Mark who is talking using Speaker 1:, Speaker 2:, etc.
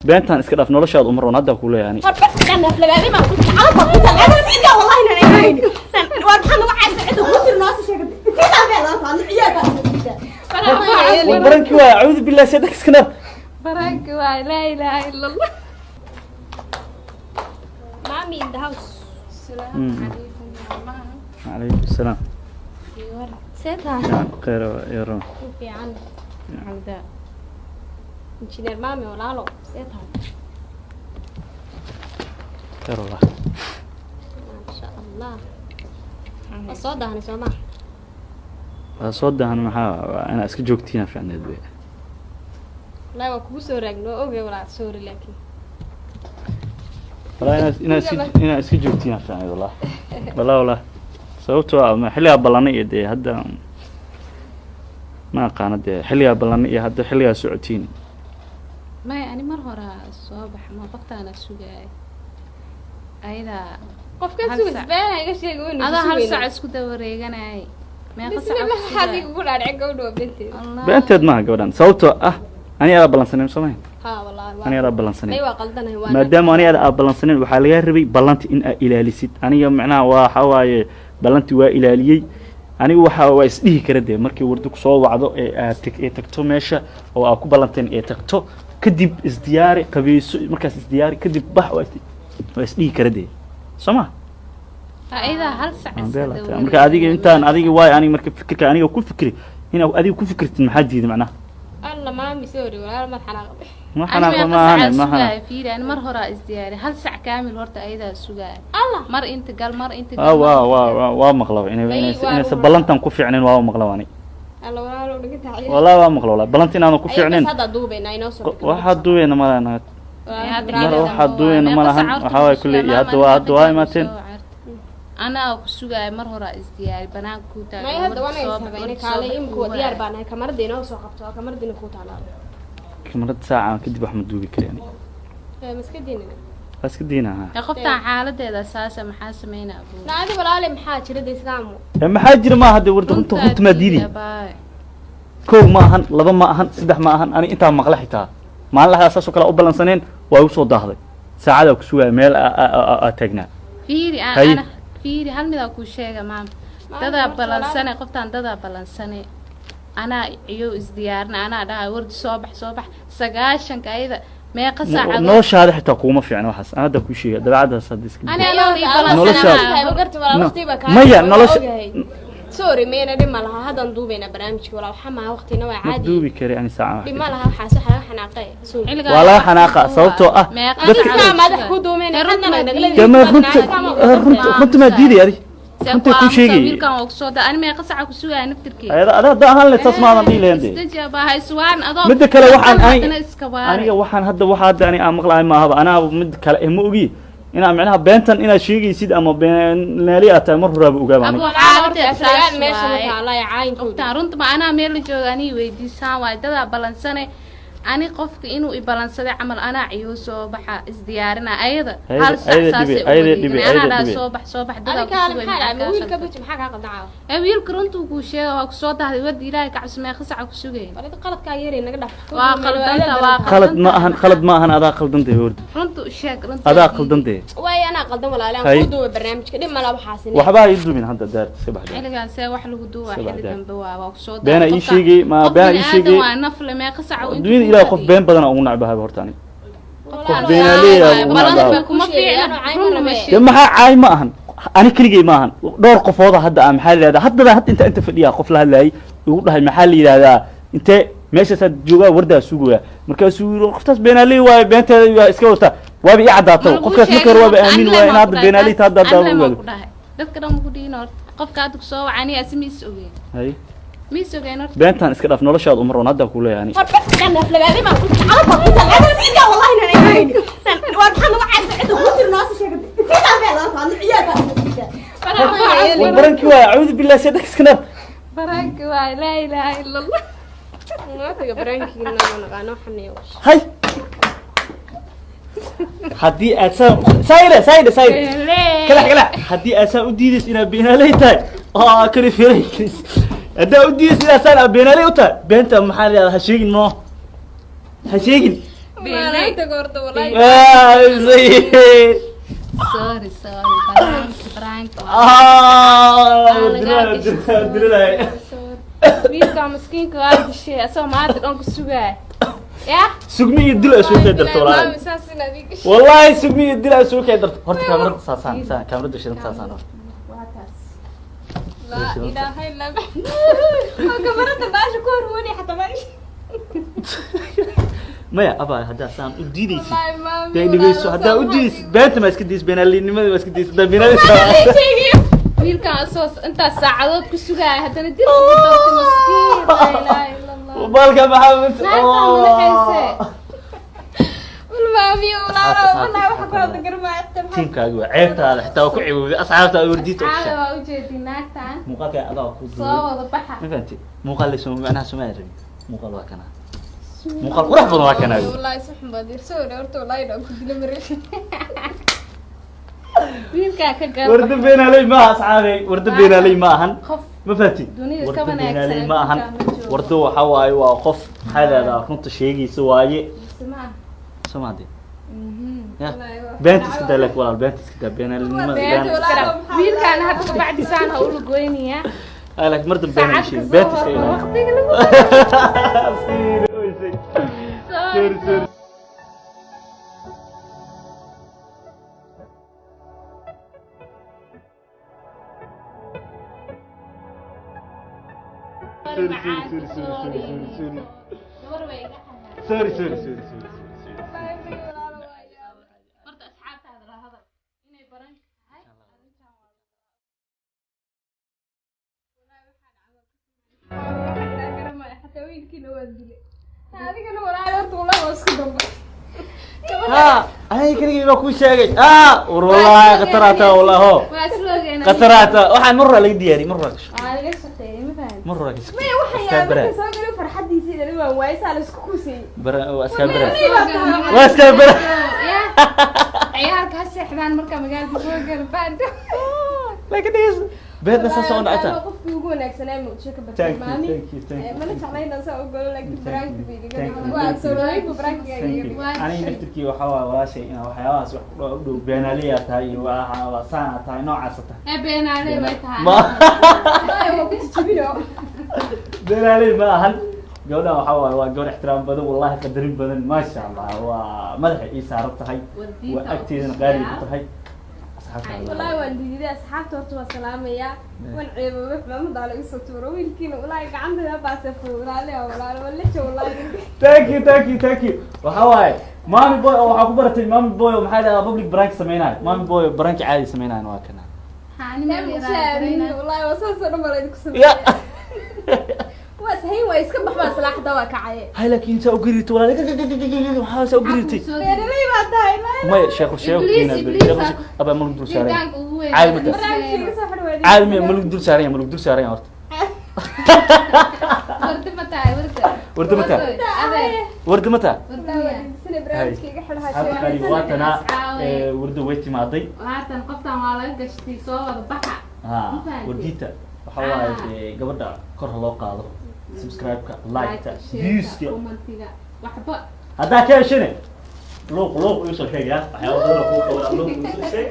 Speaker 1: Beentaan iska dhaaf, noloshaada uma roon hadda ku leeyahay ani. War barankii waay, acuudu billahi, seedak iska naar.
Speaker 2: Baraanki waay, laa ilaaha ila Allah.
Speaker 3: Mommy in the house.
Speaker 2: Asalaamu calaykum maalmaha.
Speaker 1: Calaykum salaam.
Speaker 3: See tahay?
Speaker 1: Khayr iyo roon.
Speaker 3: Fiican.
Speaker 2: Cabda.
Speaker 3: Injineer Mami, walaalo, see tahay?
Speaker 1: Khayr wallah.
Speaker 3: Maasha Allah. Waa soo daahnay, soo maa?
Speaker 1: Waa soo daahan. Maxaa waa inaa iska joogtiina fiicneed be.
Speaker 3: Wallahi waa kugu soo raagno, waa ogay walaal, sorry laakiin.
Speaker 1: Wallah inaa iska joogtiina fiicneed, wallah wallah wallah, sababtoo ah ma xilligaa ballanay iyo dee hadda ma aqaano dee xilligaa ballanay iyo hadda xilligaa socotiin.
Speaker 2: Maya, ani mar horaa soo bax ma qoftaana sugaay ayadaa.
Speaker 3: Qofkan
Speaker 2: Hal
Speaker 3: sugas
Speaker 2: sac.
Speaker 3: been iga sheeg, waynu
Speaker 2: Adaa hal
Speaker 3: sugayna.
Speaker 2: sac isku daba wareeganayay, meeqa sac.
Speaker 3: Bismillah, maxaad igu dhaadhicin gabadha waa beenteeda.
Speaker 1: Beenteed maaha gabadhan, sababtoo ah ani adaa ballansaneyn, soo mahayn?
Speaker 3: Ha wallahi waa.
Speaker 1: Ani adaa ballansaneyn.
Speaker 3: May, waa qaldanahay, waa.
Speaker 1: Maadaama ani aada aa ballansaneyn, waxaa lagaa rabay ballanta in aa ilaalisid. Aniga macnaha waa waxaa waaye ballanti waa ilaaliyey aniga. Waxa waa isdhihi kara dee markii wardi kusoo wacdo ee aad tag ee tagto meesha oo aa ku ballanteen ee tagto, kadib isdiyaari, qabayso, markaas isdiyaari, kadib bax, waa isdhihi kara dee, soo ma?
Speaker 2: Ayadaa hal sac iska daba.
Speaker 1: Marka adiga intaan adiga waay aniga marka fikirka aniga ku fikri inaa adiga ku fikirtid, maxaa diiday macnaha?
Speaker 3: Alla Mami, sorry walaal, mad xanaaq.
Speaker 1: Ma
Speaker 2: Ani
Speaker 1: xanaaqo
Speaker 2: meeqa
Speaker 1: maahane
Speaker 2: sac
Speaker 1: ma xanaaq.
Speaker 2: Sugaaya, fiiri, ani mar horaa isdiyaari, hal sac kaamil horta ayadaa sugaaya.
Speaker 3: Allah.
Speaker 2: Mar inta gal, mar inta
Speaker 1: ah
Speaker 2: gal.
Speaker 1: Waa waa waa waa maqlaba inay
Speaker 3: Ay, waa
Speaker 1: inaysan
Speaker 3: run.
Speaker 1: ballantan ku fiicnayn, waa maqlaba ani.
Speaker 3: Alla walaalo, dhiga tahay.
Speaker 1: Wallahi waa maqla, wallahi ballanta inaadan ku fiicnayn.
Speaker 3: Bas hadda duubayna inoo soo.
Speaker 1: Waxaa duubayna malahan. Mar waxaa duubayna ma lahan. Waxaa waaye kulley iyo hadda waa hadda waa imaateen.
Speaker 2: Anaa ku sugaaya, mar horaa isdiyaari, banaanka ku taagan.
Speaker 3: May, hadda waan habayna, kaalay imika waa diyaar baan nahay, kamarada inoo soo qabto, waa kamaradina kuu taalaa.
Speaker 1: Kamarad saaca kadib wax ma duubi kari ani.
Speaker 3: Maska diinina.
Speaker 1: Waa iska diina ha.
Speaker 2: Ee qoftaan xaaladeeda saasa maxaa sameynaa abuu?
Speaker 3: Na adi walaale, maxaa jirada islaamu?
Speaker 1: Ee maxaa jira? Ma hadda warda runta runta maa diidi. Kow ma ahan, laba ma ahan, saddex ma ahan, ani intaa maqla xitaa maalin laxdaa saasoo kale u ballansaneen, waa igu soo daahday, saacadaa ku sugaya meel aa taagnaa.
Speaker 2: Fiiri aan
Speaker 1: Haye.
Speaker 2: Ana fiiri, hal midaa kuu sheega maam, dadaa ballansane, qoftaan dadaa ballansane, anaa iyo isdiyaarina, anaa dhahay wardi soo bax, soo bax, 90-ka ayada meeqa saacadood.
Speaker 1: Noloshaada xitaa kuuma fiicna waxaas, aan hadda kuu sheega dabeecadaas hadda iska
Speaker 2: Ani
Speaker 1: bedel.
Speaker 2: anoo ii
Speaker 1: Noloshaada.
Speaker 2: ballansana.
Speaker 1: Maya,
Speaker 3: Sorry, mayna dhib ma laha, haddaan duubayna barnaamijka walaal, waxa maa waqtina waa
Speaker 1: ma
Speaker 3: caadi.
Speaker 1: Duubi kari ani saaca wax
Speaker 3: Dhib
Speaker 1: kadib.
Speaker 3: ma laha, waxaas waxa laga xanaaqay, sorry.
Speaker 1: Waa laga xanaaqa sababtoo ah
Speaker 3: Islaam madax ku duumayna haddana nagala.
Speaker 1: Dee ma runta runta runta maa diiday adi, runta kuu sheegay.
Speaker 2: Wiilkan waa kusoo da, ani meeqa saca ku sugaya naftirkeeda.
Speaker 1: Ayada ada hadda ahaan lahayd saas maadan dhihi lahayn dee.
Speaker 2: Isdeji abaa, iswaan adoo.
Speaker 1: Midda kale waxaan
Speaker 2: Haddana iska waare.
Speaker 1: Aniga waxaan hadda waxa hadda ani aan maqlahay maahaba, anaa mid kale eh ma ogi inaa macnaha beentan inaad sheegaysid ama beenaali aad tahay, mar horaaba ogaaba aniga.
Speaker 2: Abuu, xaaladeed saas
Speaker 3: meesha
Speaker 2: waaye.
Speaker 3: taala caayinkooda.
Speaker 2: Qoftaan runta ma anaa meel la jooga anii weydiisaan waay, dadaa balansane, ani qofka inuu i balansaday camal anaa ciyuu soo baxa isdiyaarina ayada hal sac
Speaker 1: ayada
Speaker 2: saasay
Speaker 1: dhibi,
Speaker 2: u
Speaker 1: ayada dhibi,
Speaker 2: wareeganay. Anaa
Speaker 1: ayada
Speaker 2: dhaha
Speaker 1: dhibi.
Speaker 2: Soo bax, soo bax, dadaa
Speaker 3: Adi
Speaker 2: ku
Speaker 3: kaale
Speaker 2: sugay.
Speaker 3: Maxaa dhacay?
Speaker 2: Maxaa
Speaker 3: Wiilka
Speaker 2: kaa
Speaker 3: buji, maxaa kaa qaldan caawa?
Speaker 2: Ee wiilka runtuu kuu sheega, waa kusoo dahday wardi, ilaahay ka cabsi, meeqa saca ku sugayn?
Speaker 3: War qaladkaa yaray naga dhaf.
Speaker 2: Waa qaldanta, waa.
Speaker 1: Qalad ma ahan, qalad ma ahan, adaa qaldantay horta.
Speaker 2: Runtu sheeg, runta.
Speaker 1: Adaa qaldantay.
Speaker 3: Waay, anaa qaldan walaale, aan
Speaker 1: Hay.
Speaker 3: kuu duubay barnaamijka, dhib mala waxaasina.
Speaker 1: Waxba ha ii duubin hadda, daar iska baxda.
Speaker 2: Xilligan see wax lagu duubaa?
Speaker 1: Sabax
Speaker 2: xilli
Speaker 1: daa.
Speaker 2: dambe waa kusoo
Speaker 1: Beena ii sheegay, ma beena ii sheegay.
Speaker 2: Waa nafle, meeqa saca uu intuu
Speaker 1: Adduunyada
Speaker 2: kuu
Speaker 1: ilaah qof
Speaker 2: fadhiyay?
Speaker 1: been badan ugu nacbahay horta ani.
Speaker 3: Walaal,
Speaker 1: beenaaley ah, ugu
Speaker 2: Balanta
Speaker 1: nacbahay.
Speaker 2: kuma fiicna, runna ma
Speaker 1: Dee
Speaker 2: sheeg.
Speaker 1: Maxaa caay ma ahan, ani keligay ma ahan, dhowr qofooda hadda ah maxaa la yidhahdaa, haddaba hadda inta fadhiya qof la hadlayay igu dhahay maxaa la yidhahdaa, intee meeshaasaad joogaa, wardaa sugaya, markaasuu yiri qoftaas beenaaley waaye, beenteeda waa iska wata, waaba ii caddaato.
Speaker 2: Ma lagu
Speaker 1: Qofkaas marka
Speaker 2: sheegin
Speaker 1: hore waaba
Speaker 2: horta,
Speaker 1: aamin
Speaker 2: anle
Speaker 1: waaya in
Speaker 2: maa
Speaker 1: hadda
Speaker 2: ku dhahay
Speaker 1: beenaaley ta hadda
Speaker 2: taas,
Speaker 1: hadda
Speaker 2: anle maa
Speaker 1: ogaado.
Speaker 2: ku dhahay, dadka dhan ma ku dhihin horta, qofka hadda kusoo wacani asi miis ogeyn.
Speaker 1: Hay.
Speaker 2: Miis ogeyn horta.
Speaker 1: Beentaan iska dhaaf, noloshaada uma roon hadda ku leeyahay ani. War barankii waay, acuudu billahi, seedak iska naar.
Speaker 2: Baraanki waay, laa ilaaha ila Allah.
Speaker 3: Naatiga baraankiina ma naqaano xaniyo.
Speaker 1: Hay, haddii aad saa saayida saayida saayida kala kala, haddii aad saa u diidayso inaad beenaaley tahay oo aa kali firay, haddaa u diidayso inaad saan aad beenaaley u tahay, beenta maxaa la yidhahdaa, ha sheegin, moo ha sheegin.
Speaker 3: Maalaanta goorta wallaahi.
Speaker 1: Ah, sayid.
Speaker 2: Sorry, sorry, prank, prank.
Speaker 1: Ah, dilay, dilay.
Speaker 2: Wiilka miskiinka waa dishay, asagoo maanta dhan ku sugaaya yah.
Speaker 1: Sugmi iyo dil ay soo kay darto walaal.
Speaker 3: Maami, saas inaad ii gashay.
Speaker 1: Wallahi sugmi iyo dil ay soo kay darto. Horta kaamirada saasaan, saan kaamirada shidan saasaan horta.
Speaker 2: Waa taas.
Speaker 3: Laa ilaaha illa Allah. Oo kamarada baasha ku horwoonay xataa ma ish.
Speaker 1: Maya abaa, haddaa saan u diidaysid.
Speaker 3: Wallaahi, maami,
Speaker 1: dee dhegeyso,
Speaker 3: walaalo,
Speaker 1: haddaa u
Speaker 3: saan
Speaker 1: diidaysid
Speaker 3: waxaa
Speaker 1: beenta ma iska diidaysid, beenaalinimada ma iska diidaysid, haddaa beenaalinimada.
Speaker 3: sheegayo.
Speaker 2: Wiilkan asoo intaas saacadood ku sugaaya haddana dil ugu dartay, miskiin. Laa ilaaha illa Allah.
Speaker 1: Baalka maxaa mid
Speaker 2: Naagtaan madaxayse.
Speaker 3: Wal maami, walaalo,
Speaker 1: Asxaabta,
Speaker 3: wallaahi waxa ku
Speaker 1: asxaabta.
Speaker 3: hadda garmaayo xitaa maxaa-
Speaker 1: Tiimkaaga waa ceebtaada xitaa waa ku ciwoobay asxaabtaada wardiita u
Speaker 2: Asxaabta
Speaker 1: gashaa.
Speaker 2: waa ujeedin naagtan.
Speaker 1: Muuqaalka adaa ku
Speaker 2: soo
Speaker 1: duubay.
Speaker 2: Wada baxa.
Speaker 1: Ma fahanti muuqaal layso macnaha Soomaali rabin. Muuqaal waa kana, muuqaal qurux badan waa kana.
Speaker 3: Wallaahi si xun baad ii soo horta, wallaahi dhan ku dila maray.
Speaker 2: Wiilkaa ka gar.
Speaker 1: Warda beenaaley maaha asxaabey, warda beenaaley ma ahan.
Speaker 2: Qof
Speaker 1: ma fahanti?
Speaker 2: dunida ka
Speaker 1: Warda
Speaker 2: wanaagsan
Speaker 1: beenaaley ma ahan.
Speaker 2: adduunka ma joogo.
Speaker 1: Warda waxa waaye waa qof maxaa lahahdaa runta sheegaysa waaye.
Speaker 2: Smaa.
Speaker 1: Soo maade ya.
Speaker 3: Wallaahi waa-
Speaker 1: Beenta iska daa laakiin walaal, beenta iska daa, beenaalinimada.
Speaker 3: Beenta
Speaker 1: Beenta
Speaker 3: walaal.
Speaker 2: Wiilkaan hadda kabacdi saan ha ula goynayaa.
Speaker 1: Ah, laakiin mar dambe beenaan
Speaker 2: saacad
Speaker 1: sheegin,
Speaker 2: kasoo
Speaker 1: beenta iska
Speaker 2: hormar
Speaker 1: ilaali.
Speaker 2: waqtiga lagu.
Speaker 1: Sorry, sorry. Sorry, sorry, sorry, sorry, sorry, sorry.
Speaker 2: Gabar way iga xanaa.
Speaker 1: Sorry, sorry, sorry, sorry, sorry.
Speaker 3: Wallaahi, walaalo, waa yaab.
Speaker 2: Horta asxaabtaada la hadal inay baran tahay arrintan waa.
Speaker 3: Waxaan garamayo xataa wiilkiina waa dilay. Adigana walaalo, horta wallaahi waa isku dambay.
Speaker 1: Ha, aniga keligay baa kuu sheegay. Ah, war wallahi khataraata wallahi ho.
Speaker 2: Waa isla ogeynaa.
Speaker 1: Khataraata. Waxaan mar hore laga diyaariyay, mar hore ka shaqeeyay.
Speaker 2: Waa laga shaqeeyay, ma fahanti?
Speaker 1: Mar hore ka shaqeeyay.
Speaker 3: Maya, waxaan
Speaker 1: Iska
Speaker 3: yaabay
Speaker 1: baraa.
Speaker 3: markii soo galay farxadiisii dhalin waan waayay, saa la isku kusayay.
Speaker 1: Bara waa iska baraa.
Speaker 3: Waa
Speaker 1: Waa iska baraa.
Speaker 2: Ya ciyaalka ha seexdaan markaa magaalada soo gala baado.
Speaker 1: Laakiin dhegeyso. Beedna saas oo dhacta.
Speaker 3: Qofkii ugu wanaagsanaa Muqdisho ka batay
Speaker 1: Thank you,
Speaker 3: maami.
Speaker 1: thank you, thank you.
Speaker 3: Mana jeclayn inaan saa u galo, laakiin
Speaker 1: Thank
Speaker 3: prank
Speaker 1: you,
Speaker 3: bay iga
Speaker 1: thank you,
Speaker 3: dhigay. Waa
Speaker 1: thank you.
Speaker 3: soo dhaweyn prank
Speaker 1: Thank you.
Speaker 3: iga dhigay.
Speaker 1: Aniga naftirkii waxaa waaye walaashay inaa waxyaabahaas wax ku dhow u dhow beenaaliyaa tahay iyo waa saanaa tahay noocaasa tahay.
Speaker 2: Ee beenaaley way tahay.
Speaker 1: Ma
Speaker 3: Wallaahi waa ku jijibino.
Speaker 1: Beenaaley ma ahan. Gabadhan waxaa waaye waa gabar ixtiraam badan, wallahi qadarin badan, maasha Allah, waa madaxa ii saaran tahay.
Speaker 2: Wardiinta
Speaker 1: waa agteedana qaali ku tahay. Asxaabta.
Speaker 3: Wallaahi waan diiday asxaabta, horta waa salaamayaa. Waan ceeboobay, xumaamada ala igu soo tuuro wiilkiina, wallaahi gacantayda baasay walaale walaale waa lejo wallaahi.
Speaker 1: Thank you, thank you, thank you. Waxaa waaye mami boy oo waxaa ku baratay mami boy oo maxaa dhahdaa public prank sameynayo, mami boy oo prank caadi sameynayo waa kana.
Speaker 3: Wallaahi waa saasoo dhan baa la idinku
Speaker 1: ya
Speaker 3: sameeyay. Waa sahayn, waa iska bax, baa salaaxda waa kacaye.
Speaker 1: Hay, laakiin saa u gariirtay walaal, maxaa saa u gariirtay?
Speaker 3: Beeraley baa tahay.
Speaker 1: Maya, sheekhu sheekhu
Speaker 2: Ibliis,
Speaker 1: keenaa beri
Speaker 2: Ibliis.
Speaker 1: sheekhu abaa malug dul saaran
Speaker 2: Jiritaanka ugu weyn.
Speaker 1: Caadi ma tahay.
Speaker 3: Barnaamijka soo xidh.
Speaker 1: Caadi miya malug dul saaran yahay, malug dul saaran yahay horta.
Speaker 2: Wardi ma tahay warda?
Speaker 1: Wardi ma tahay?
Speaker 2: Adeer.
Speaker 1: Wardi ma tahay?
Speaker 2: Wardi miya?
Speaker 3: Barnaamijka xidh.
Speaker 1: Asxaabta qaali, waa tanaa warda way timaaday.
Speaker 2: Haatan qoftan waa laga gashtay, soo wada baxa.
Speaker 1: Ha.
Speaker 2: Ma fahanteen?
Speaker 1: Wardiita waxaa waaye dee gabadha kor ha loo qaado, subscribe-ka, like-ta, views-ka,
Speaker 2: commentiga, waxba.
Speaker 1: Haddaa ka heshine luuq luuq iisoo sheegaya waxyaaba badan oo kuu qabanaa, luuq iisoo sheeg.